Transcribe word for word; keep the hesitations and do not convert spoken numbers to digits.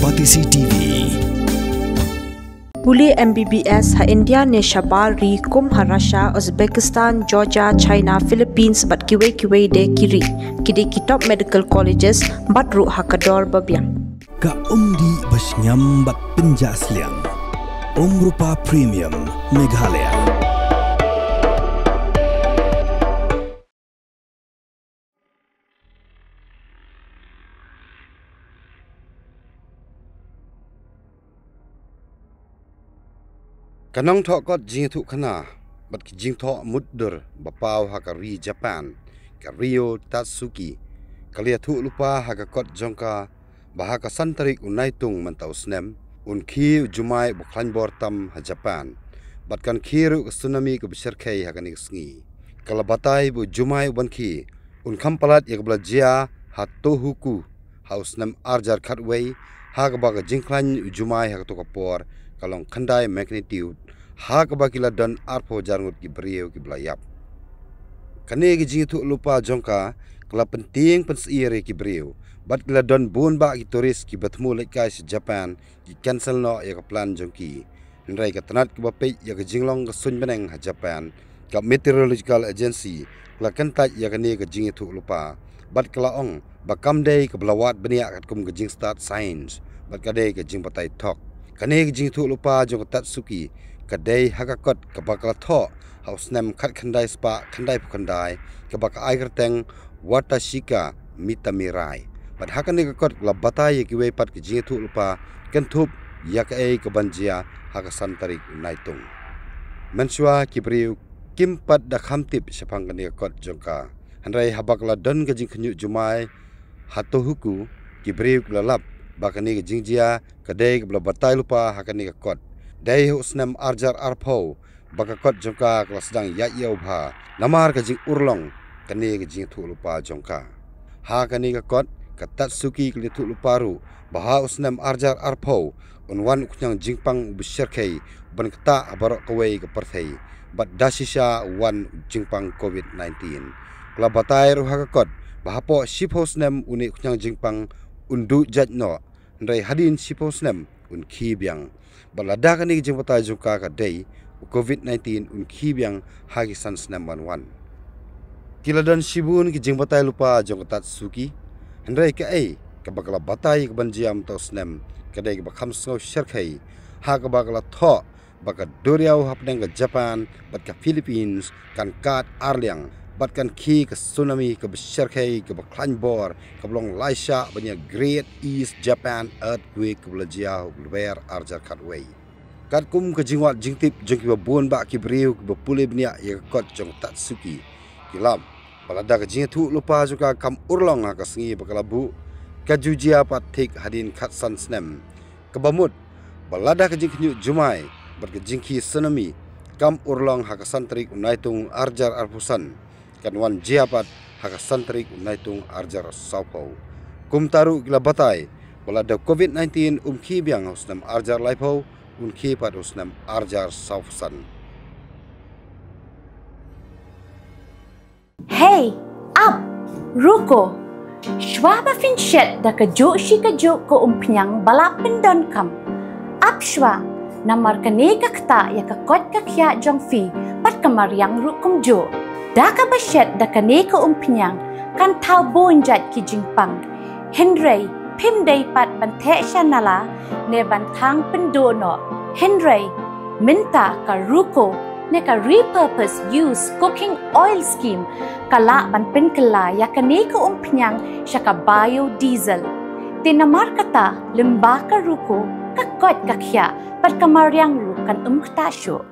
Batesi T V. Pule M B B S ha India ne shabar ri kum ha Russia, Uzbekistan, Georgia, China, Philippines bad kiwei kiwei de ki ri. Ki dei ki top medical colleges bad ruh ha ka dor ba biang. Ka umdih ba shngiam bad pynjah sliang. Umrupa Premium Meghalaya. Ka nongthoh kot jingïathuhkhana bad ki jingthoh mutdur ba paw ha ka ri Japan, ka Ryo Tatsuki, ka la ïathuh lypa ha ka kot jong ka ba ha ka san tarik u Naitung mynta u snem, un khie u jumai uba khlaiñ bor tam ha Japan, bad kan khie ruh ka tsunami kaba shyrkhei ha kane ka sngi. Ka la batai ba u jumai uban khie un kham palat ïa kaba la jia ha Tohoku ha u snem arhajar khatwei, ha kaba ka jingkhlaiñ u jumai ha kato ka por ka long khyndai magnitude, ha kaba ki la don arphew hajar ngut ki briew kiba la ïap. Kane ka jingïathuh lypa jong ka ka la pyntieng pynsyier ïa ki briew, bad ki la don bun bah ki tourist kiba thmu leit kai sha Japan ki cancel noh ïa ka plan jong ki. Hynrei ka tnat kaba peit ïa ka jinglong ka suiñ bneng ha Japan, ka Meteorological Agency, ka la kyntait ïa kane ka jingïathuh lypa bad ka la ong ba kam dei kaba la wad bniah katkum ka jingstad science, bad ka dei ka jingbatai thok. Kane ka jingïathuh lypa jong ka Tatsuki ka dei ha ka kot kaba ka la thoh ha u snem khatkhyndai spah khyndaiphew khyndai, kaba ka ai kyrteng Watashika Mitamirai. Bad ha kane ka kot ka la batai ïa kiwei pat ki jingïathuh lypa kynthup ïa kaei kaban jia ha ka san tarik u Naitung. Mynshuwa ki briew kim pat da kham tip shaphang kane ka kot jong ka. Hynrei haba ka la don ka jingkhynñiuh jumai ha Tohoku, ki briew ki la lap ba kane ka jingjia ka dei kaba la batai lypa ha kane ka kot. Dei ha u snem arhajar arphew ba ka kot jong ka ka la sdang ïaid ïew bha namar ka jingurlong kane ka jingïathuh lypa jong ka. Ha kane ka kot ka Tatsuki ka la ïathuh lypa ruh ba ha u snem arhajar arphew un wan u khñiang jingpang uba shyrkhei ban ktah ha baroh kawei ka pyrthei, bad da shisha wan u jingpang covid nineteen. Ka la batai ruh ha ka kot ba hapoh shiphew snem une u khñiang jingpang un duh jait noh, hynrei hadien shiphew snem un khie biang. Bad lada kane ka jingbatai jong ka ka dei, u covid nineteen un khie biang ha ki san snem ban wan. Ki la don shibun ki jingbatai lypa jong ka Tatsuki, hynrei kaei kaba ka la batai kaban jia mynta u snem ka dei kaba kham sngew shyrkhei, ha kaba ka la thoh ba ka duriaw hapdeng ka Japan bad ka Philippines kan kad arliang bad kan khie ka tsunami kaba shyrkhei kaba khlaiñ bor, kaba long laishah ban ïa Great East Japan Earthquake kaba la jia ha u Lber arhajar khatwei. Katkum ka jingwad jingtip jong kiba bun bah ki briew kiba pule bniah ïa ka kot jong ka Tatsuki, ki lap ba lada ka jingïathuh lypa jong ka kam urlong ha ka sngi ba ka la buh, ka ju jia pat thik hadien khatsan snem. Kaba mut ba lada ka jingkhynñiuh jumai bad ka jingkhie tsunami kam urlong ha ka san tarik u Naitung arhajar arphew san, kan wan jia pat ha ka san tarik u Naitung arhajar sawphew. Kumta ruh ki la batai ba lada covid nineteen um khie biang ha u snem arhajar laiphew, un khie pat ha u snem arhajar sawphew san. Hei, ap, ruko. Shuwa ba phin shet da kajuh shi kajuh ka umphniang ba la pyndonkam, ap shuwa, namar kane ka ktah ïa ka koit ka khiah jong phi bad ka mariang ruh kumjuh. Da kaba shet da kane ka umphniang kan thaw bun jait ki jingpang. Hynrei phim dei pat ban theh sha nala ne ban thang pynduh noh. Hynrei mynta ka ruko ne ka repurpose use cooking oil scheme ka lah ban pynkylla ïa kane ka umphniang sha ka biodiesel. Te namar kata, lyngba ka ruko, ka koit ka khiah bad ka mariang ruh kan ym ktah shuh.